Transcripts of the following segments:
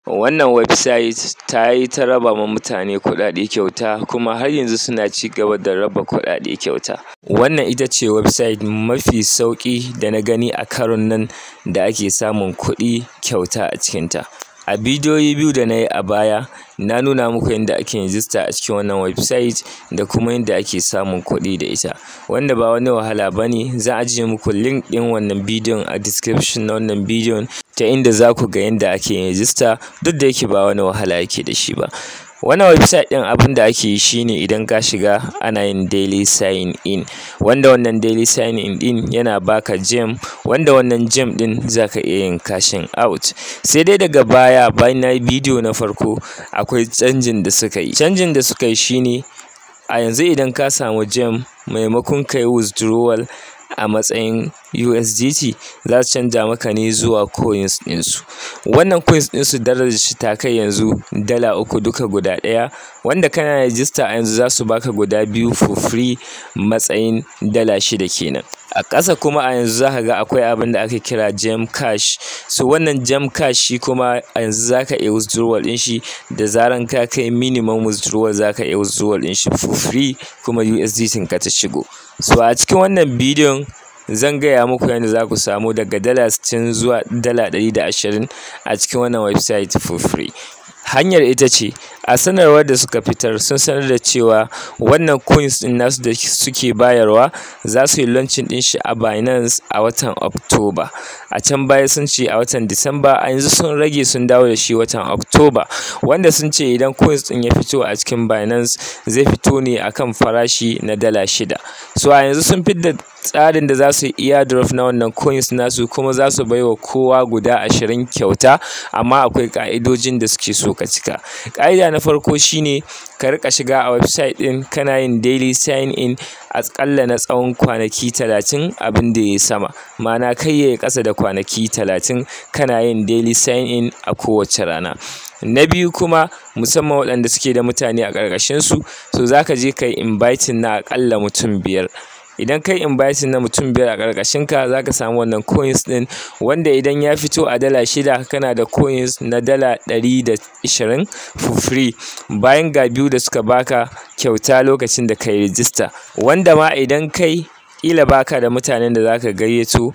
Wannan website ta yi ta raba ma mutane kuɗaɗe kyauta, kuma har yanzu suna ci gaba da raba kuɗaɗe kyauta. Wannan ita ce website mafi sauƙi da na gani a karon nan da ake samun kuɗi kyauta a cikinta. A bidiyoyi biyu da na yi a baya, na nuna muku yadda ake rijista a cikin wannan website da kuma yadda ake samun kuɗi da ita, wanda ba wani wahala ba ne. Zan ajiye muku link ɗin wannan bidiyon a description na wannan bidiyon, ta inda za ku ga yadda ake yin rijista, duk da yake ba wani wahala yake da shi ba. Wannan website ɗin, abin da ake yi shine, idan ka shiga ana yin daily sign in, wanda wannan daily sign in ɗin yana baka gem, wanda wannan gem ɗin za ka iya yin cashing out. Sai dai daga baya, bayan na yi bidiyo na farko, akwai canjin da suka yi. Canjin da suka yi shine, a yanzu idan ka samu gem, maimakon ka yi withdrawal a matsayin USDT, za su canja maka ne zuwa coins ɗinsu. Wannan coins ɗinsu darajar shi ta kai yanzu $3 duka guda ɗaya, wanda kana register a yanzu za su baka guda biyu for free, matsayin $6 kenan. A ƙasa kuma a yanzu za ka ga akwai abin da ake kira Gem Cash. So wannan Gem Cash shi kuma a yanzu za ka iya withdrawal ɗin shi. Da zaran ka kai minimum withdrawal, za ka iya withdrawal ɗin shi for free, kuma USDT ka ta shigo. So a cikin wannan bidiyon zan gaya muku yadda za ku samu daga $60 zuwa $120 a cikin wannan website for free. Hanyar ita ce, a sanarwar da suka fitar, sun sanar da cewa wannan coins ɗin nasu da suke bayarwa, za su yi launching ɗin shi a Binance a watan October. A can baya sun ce a watan Disamba, a yanzu sun rage, sun dawo da shi watan October, wanda sun ce idan coins ɗin ya fito a cikin Binance, zai fito ne akan farashi na $6. So a yanzu sun fidda tsarin da za su yi airdrop na wannan coins nasu, kuma za su baiwa kowa guda 20 kyauta, amma akwai ƙa'idojin da suke so ka cika. Ƙa'ida na farko shine ka riƙa shiga a website ɗin, kana yin daily sign in aƙalla na tsawon kwanaki 30 abin da ya sama, ma'ana kai ya yi ƙasa da kwanaki 30 kana yin daily sign in a kowace rana. Na biyu kuma, musamman waɗanda suke da mutane a ƙarƙashinsu, so za ka je ka yi inviting na aƙalla mutum biyar. Idan kai inviting na mutum biyar a ƙarƙashin ka, za ka samu wannan coins ɗin, wanda idan ya fito a $6, kana da coins na $120 for free, bayan ga biyu da suka baka kyauta lokacin da ka yi rijista. Wanda ma idan kai ƙila baka da mutanen da za ka gayyato,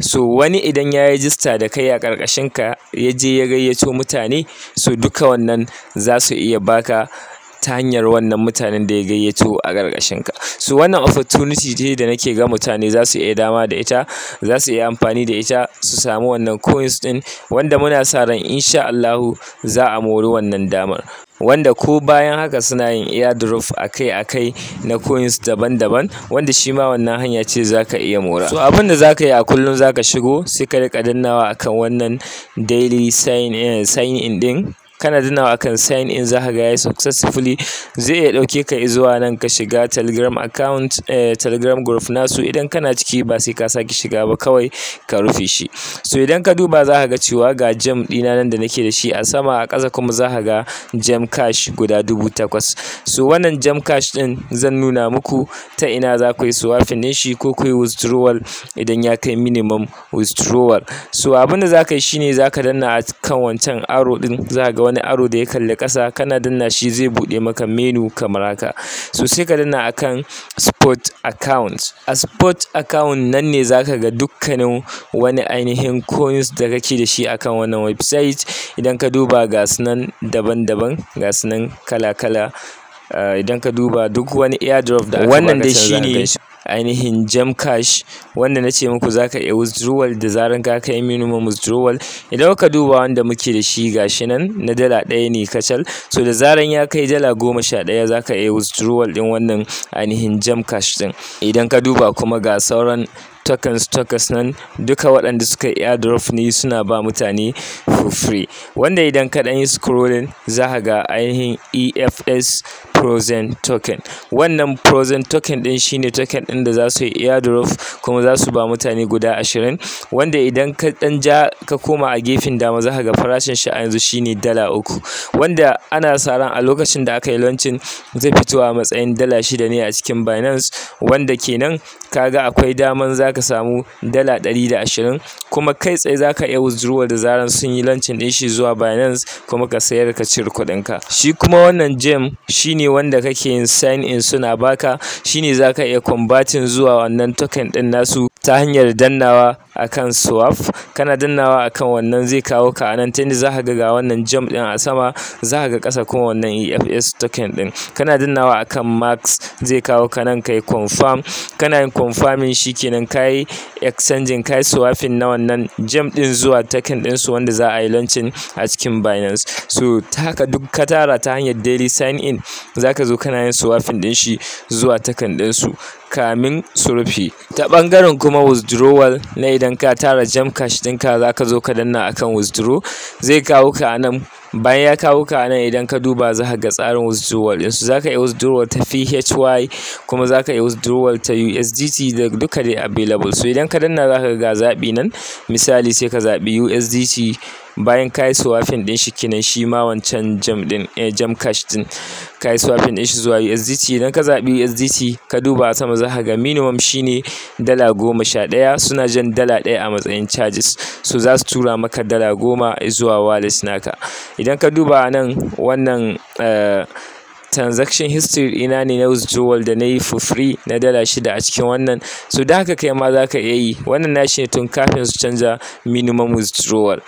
so wani idan ya rijista da kai a ƙarƙashin ka, ya je ya gayyato mutane, so duka wannan za su iya baka ta hanyar wannan mutanen da ya gayyato a ƙarƙashin ka. So wannan opportunity ce da nake ga mutane za su iya dama da ita, za su iya amfani da ita su samu wannan coins ɗin, wanda muna sa ran insha Allahu za a mori wannan damar. Wanda ko bayan haka suna yin airdrop akai-akai na coins daban-daban, wanda shi ma wannan hanya ce za ka iya mora. So abin da za ka yi, a kullum za ka shigo, sai ka riƙa dannawa akan wannan daily sign in ɗin. Kana dannawa akan sign in, za ka ga yayi successfully. Zai iya ɗauke ka zuwa nan ka shiga Telegram account, Telegram group nasu. Idan kana ciki, ba sai ka sake shiga ba, kawai ka rufe shi. So idan ka duba, za ka ga cewa ga gem ɗina nan da nake da shi a sama. A ƙasa kuma za ka ga Gem Cash guda 8,000. So wannan Gem Cash ɗin zan nuna muku ta ina za ku yi swapping ɗin shi ko ku yi withdrawal idan ya kai minimum withdrawal. So abin da za ka yi shine, za ka danna a kan wancan arrow ɗin. Za ka ga wani arrow da ya kalli ƙasa. Kana danna shi, zai buɗe maka menu kamar haka. So sai ka danna akan spot account. A spot account nan ne za ka ga dukkanin wani ainihin coins da kake da shi akan wannan website. Idan ka duba, ga su nan daban-daban, ga su nan kala-kala. Idan ka duba duk wani airdrop da aka wannan dai shine ainihin Gem Cash, wanda na ce muku za ka iya withdrawal da zaran ka kai minimum withdrawal. Idan ka duba wanda muke da shi, gashi nan na $1 ne kacal. So da zaran ya kai $11, za ka iya withdrawal ɗin wannan ainihin Gem Cash ɗin. Idan ka duba kuma, ga sauran tokens nan duka, waɗanda suka yi airdrop ne, suna ba mutane for free, wanda idan ka ɗan yi scrolling, za ka ga ainihin EFS Frozen token. Wannan Frozen token ɗin shine token ɗin da za su yi airdrop, kuma za su ba mutane guda 20, wanda idan ka ɗan ja ka koma a gefen dama, za ka ga farashin shi a yanzu shine $3, wanda ana sa ran a lokacin da aka yi launching zai fito a matsayin $6 ne a cikin Binance, wanda kenan kaga akwai daman za ka samu $120. Kuma kai tsaye za ka iya withdrawal da zaran sun yi launching ɗin shi zuwa Binance, kuma ka sayar ka cire kuɗinka. Shi kuma wannan gem shine wanda kake yin sign in suna baka, shine za ka iya converting zuwa wannan token ɗin nasu ta hanyar dannawa akan swap. Kana dannawa akan wannan, zai kawo ka anan, ta inda za ka ga wannan gem ɗin a sama, za ka ga ƙasa kuma wannan EFS token ɗin. Kana dannawa akan max, zai kawo ka nan kai confirm. Kana yin confirming, shikenan kai exchanging, kai swapping na wannan gem ɗin zuwa token ɗin su wanda za a yi launching a cikin Binance. So ta haka duk ka tara ta hanyar daily sign in, zaka zo kana yin swapping ɗin shi zuwa token ɗin su kamin su rufe. Ta ɓangaren kuma withdrawal na idan ka tara Gem Cash ɗinka, zaka zo ka danna akan withdraw, zai kawo ka a nan. Bayan ya kawo ka nan, idan ka duba za ka ga tsarin withdrawal ɗinsu. Za ka iya withdrawal ta PHY, kuma za ka iya withdrawal ta USDT, da duka dai available. So idan ka danna, za ka ga zaɓi nan. Misali, sai ka zaɓi USDT bayan ka yi swapping ɗin shi kenan, shi ma wancan gem ɗin, Gem Cash ɗin, ka yi swapping ɗin shi zuwa USDT. Idan ka zaɓi USDT, ka duba sama, za ka ga minimum shine $11, suna jan $1 a matsayin charges. So za su tura maka $10 zuwa wallet naka. Idan ka duba nan, wannan transaction history ɗina ne na withdrawal da na yi for free na $6 a cikin wannan. So da haka kai ma za ka iya yi wannan. Nashi ne tun kafin su canza minimum withdrawal.